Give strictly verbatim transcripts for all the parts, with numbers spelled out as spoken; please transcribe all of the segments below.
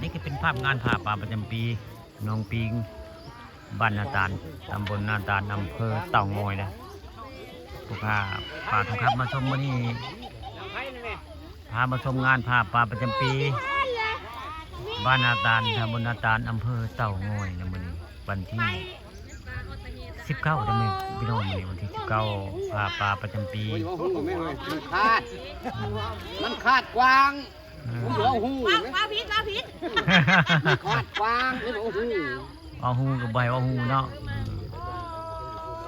นี่ก็เป็นภาพงานผ้าป่าประจำปีหนองปิง บ้านนาตาล ตำบลนาตาล อำเภอเต่างอยนะ ผู้พาป่าทองคำมาชมมื้อนี้ พามาชมงานผ้าป่าประจำปี บ้านนาตาล ตำบลนาตาล อำเภอเต่างอยนะมื้อนี้ วันที่สิบเก้าเด้อแม่พี่น้อง มื้อนี้วันที่สิบเก้า ผ้าป่าประจำปี โอ้ย ว่าหูไม่เลย มันขาด มันขาดกว้าง เออ หัวหู ว่า ไหม ว่าผิด ว่าผิด มันขาดกว้าง หรือว่าหู เอาฮูก็บ่ให้เอาฮูเนาะ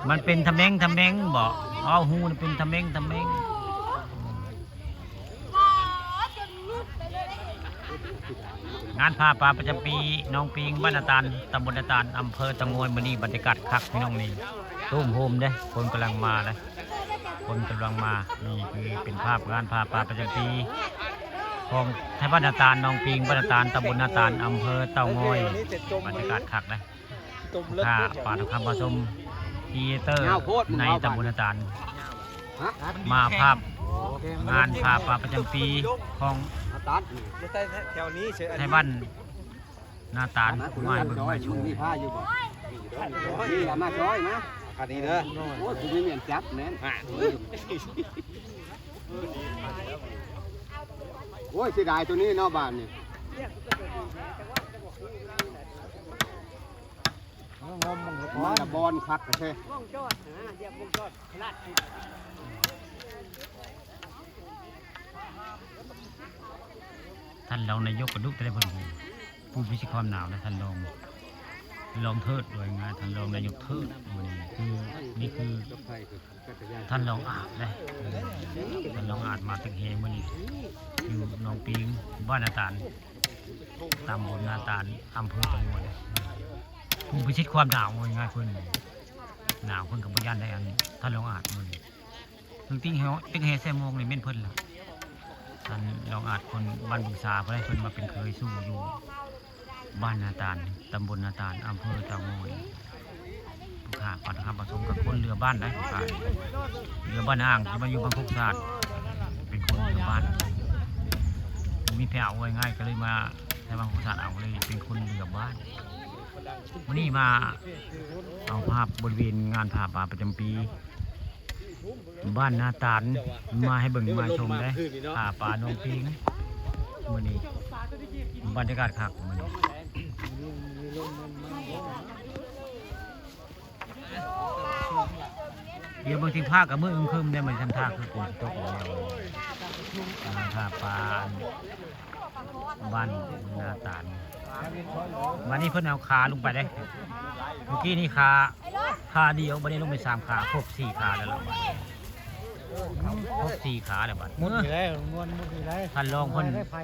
มันเป็นทะแมงทะแมงบ่ เอาฮูนี่เป็นทะแมงทะแมง งานผ้าป่าประจำปีหนองปิง บ้านนาตาล ตำบลนาตาล อำเภอเต่างอย มื้อนี้บรรยากาศคักพี่น้องนี่ ตุ้มโฮมเด้ คนกำลังมาเด้ คนกำลังมา นี่คือเป็นภาพงานผ้าป่าประจำปี ของไทบ้านนาตาล หนองปิง บ้านนาตาล ตำบลนาตาล อำเภอเต่างอย บรรยากาศคักนะ ผ้าป่าทองคำผสม ครีเอเตอร์ ในตำบลนาตาล ฮะ มาภาพงานผ้าป่าประจำปีของ มาตัดนี่ ไม่ใช่แถวนี้เฉย อันนี้ ไทบ้านนาตาล มาเบิ่งมาชม มีผ้าอยู่บ่ นี่เอามาซอยนะ อันนี้เด้อ โอ้ย กูไม่เหมือนจับแม่น อ่ะ โอ้ย เสียดายตัวนี้เนาะ บานนี่ มันละบอนคักกะแท้ ท่านรองนายกกระดุกได้เพิ่นผู้พิชิตความหนาวนะ ท่านรอง รองเทิด ว่าง่าย ท่านรองนายกเทิด มื้อนี้คือ นี่คือ ท่านรองอาจนะ ท่านรองอาจมาตึกเฮมื้อนี้ อยู่หนองปิง บ้านนาตาล ตำบลนาตาล อำเภอเต่างอย ผู้พิชิตความหนาว ว่าง่าย เพิ่นหนาว เพิ่นก็บ่ย่านได้ อัน ท่านรองอาจมื้อนี้ ตึกเฮ ตึกเฮแซ่โมงนี่แม่นเพิ่นล่ะ ท่านรองอาจคนบ้านบึงสา เพิ่นให้เพิ่นมาเป็นเขยสู่อยู่ บ้านนาตาล ตำบลนาตาล อำเภอเต่างอย ผู้ข้าปัดครับผสมกับคนเรือบ้านได้ ผู้ข้าเรือบ้านอ่างที่มาอยู่บางกอกศาสตร์ เป็นคนเรือบ้าน มีแผวว่าง่ายก็เลยมาแถวบางกอกศาสตร์ เอาเลยเป็นคนเรือบ้าน มื้อนี้มาเอาภาพบริเวณงานผ้าป่าประจำปี บ้านนาตาล มาให้เบิ่งมาชมเด้ ผ้าป่าหนองปิง มื้อนี้บรรยากาศคักมื้อนี้ เดี๋ยวบางทีฟ้าก็มืดครึ้มๆ ได้ มันทำท่าคือฝนตกแล้ว อ่า ผ้าป่า บ้านนาตาล วันนี้เพิ่นเอาขาลงไปเด้ เมื่อกี้นี่ขา ขาเดียว บัดนี้ลงไปสามขา ครบสี่ขาแล้วล่ะ บัดนี้ ครบสี่ขาแล้วบัด หมดอยู่แล้ว มวนหมดอยู่แล้ว ท่านรองเพิ่น ได้ไฟ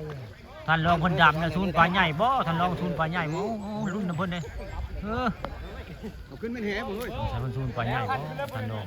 ท่านรองเพิ่นดำนะ ศูนย์ปลาใหญ่บ่ ท่านรองศูนย์ปลาใหญ่บ่ โอ้โห รุ่นนำเพิ่นเด้ เออ เอาขึ้นเป็นแหบ่เฮ้ย ใส่เพิ่นศูนย์ปลาใหญ่บ่ ท่านรอง